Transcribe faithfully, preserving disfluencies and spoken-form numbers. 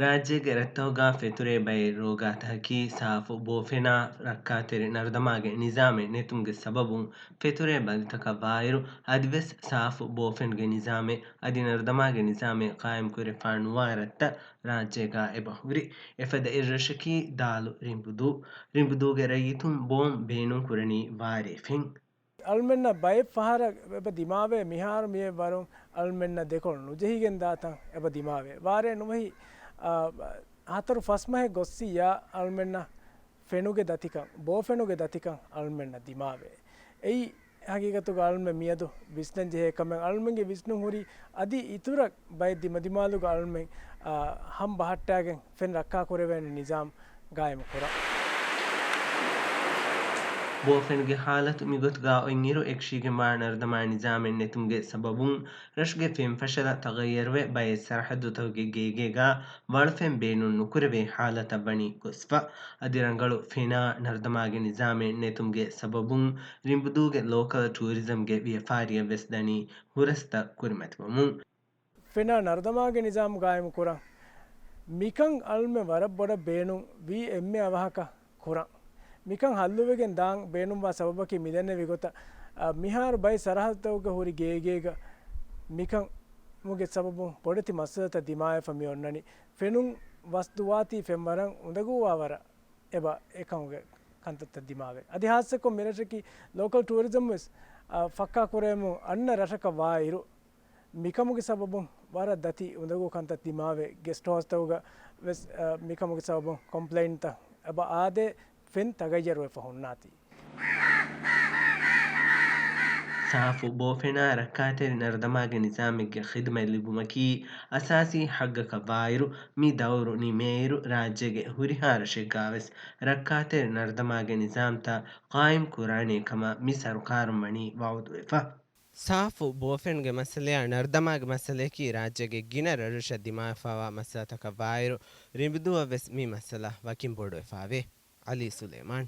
ރާއްޖޭގެ ރަށްތަކުގަ ފެތުރޭ ބައެއް ރޯގާތަކަކީ ސާފު ބޯފެނާ ރައްކާތެރި ނަރުދަމާގެ ނިޒާމެއް ނެތުމުގެ ސަބަބުން ފެތުރޭ ބަލިތަކަށް ވާއިރު، އަދިވެސް ސާފު ބޯފެނުގެ ނިޒާމެއް އަދި ނަރުދަމާގެ ނިޒާމެއް ޤާއިމްކުރެފާ ނުވާ ރަށްތައް ރާއްޖޭގަ އެބަހުރި. އެފަދަ އެއްރަށަކީ ދާލު ރިނބުދޫ. ރިނބުދޫގެ ރައްޔިތުން ބޯން ބޭނުންކުރަނީ ވާރޭ ފެން. އަޅުމެންނަށް ބައެއް ފަހަރަށް އެބަ ދިމާވޭ، މިހާރު މިއެއް ވަރުން އަޅުމެންނަށް ދެކޮޅު ނުޖެހިގެން ދާތަން އެބަ ދިމާވޭ. ވާރޭ ނުވަހި، އާ، ހަތަރު ފަސް މަހެއް ގޮއްސިއްޔާ އަޅުމެންނަށް ފެނުގެ ދަތިކަން، ބޯފެނުގެ ދަތިކަން އަޅުމެންނަށް ދިމާވޭ. އެއީ ހަގީގަތުގަ އަޅުމެން މިއަދު ވިސްނަން ޖެހޭ ކަމެއް. އަޅުމެންގެ ވިސްނުން ހުރީ އަދި އިތުރަށް ބައެއް ދިމަދިމާލުގަ އަޅުމެން، އާ، ހަން ބަހައްޓާގެން ފެން ރައްކާކުރެވޭނެ ނިޒާމް ގާއިމު ކުރަން. ބޯފެނުގެ ހާލަތު މިގޮތުގަ އޮތްއިރު، އެކަށީގެންވާ ނަރުދަމާ ނިޒާމެއް ނެތުމުގެ ސަބަބުން ރަށުގެ ފެން ފަށަލަ ތަޣައްޔަރުވެ، ބައެއް ސަރަހައްދުތަކުގެ ގޭގޭގަ ވަޅުފެން ބޭނުން ނުކުރެވޭ ހާލަތަށް ވަނީ ގޮސްފަ. އަދި ރަނގަޅު ފެނާ ނަރުދަމާގެ ނިޒާމެއް ނެތުމުގެ ސަބަބުން ރިނބުދޫގެ ލޯކަލް ޓޫރިޒަމްގެ ވިޔަފާރިއަށް ވެސް ދަނީ ހުރަސްތައް ކުރިމަތިވަމުން. ފެނާ ނަރުދަމާގެ ނިޒާމް ގާއިމު ކުރަން. މިކަން އަޅުމެން ވަރަށް ބޮޑަށް ބޭނުން ވީ އެންމެ އަވަހަކަށް ކުރަން. މިކަން ހައްލުވެގެން ދާން ބޭނުންވާ ސަބަބަކީ މިދެންނެވި ގޮތަށް، އަ، މިހާރު ބައެއް ސަރަހައްދުތަކުގަ ހުރި ގޭގޭގަ މިކަމުގެ ސަބަބުން ބޮޑެތި މައްސަލަތައް ދިމާވެފަ މި އޮންނަނީ. ފެނުން ވަސްދުވާތީ ފެންވަރަށް އުނދަގޫވާ ވަރަށް އެބަ އެކަމުގެ ކަންތައްތައް ދިމާވޭ. އަދި ހާއްސަކޮށް މިރަށަކީ ލޯކަލް ޓޫރިޒަމް ވެސް، އަ، ފައްކާ ކުރެވެމުން އަންނަ ރަށަކަށް ވާއިރު، މިކަމުގެ ސަބަބުން ވަރަށް ދަތި އުނދަގޫ ކަންތައް ދިމާވޭ. ގެސްޓް ހައުސްތަކުގަ ވެސް، އަ، މިކަމުގެ ސަބަބުން ކޮމްޕްލެއިންތައް އެބަ އާދޭ، ފެން ތަޣައްޔަރުވެފަ ހުންނާތީ. ސާފު ބޯފެނާ ރައްކާތެރި ނަރުދަމާގެ ނިޒާމެއްގެ ޚިދުމަތް ލިބުމަކީ އަސާސީ ހައްގަކަށް ވާއިރު، މި ދައުރު ނިމޭއިރު، ރާއްޖޭގެ ހުރިހާ ރަށެއްގާވެސް ރައްކާތެރި ނަރުދަމާގެ ނިޒާމްތައް ޤާއިމް ކުރާނޭ ކަމަށް މި ސަރުކާރުން ވަނީ ވައުދުވެފަ. ސާފު ބޯފެންގެ މައްސަލަޔާ ނަރުދަމާގެ މައްސަލަޔަކީ ރާއްޖޭގެ ގިނަ ރަށްރަށަށް ދިމާވެފާވާ މައްސަލަތަކަށް ވާއިރު، ރިނބުދޫއަށް ވެސް މި މައްސަލަ ވަކިން ބޮޑުވެފާވޭ. އަލީ ސުލޭމާން.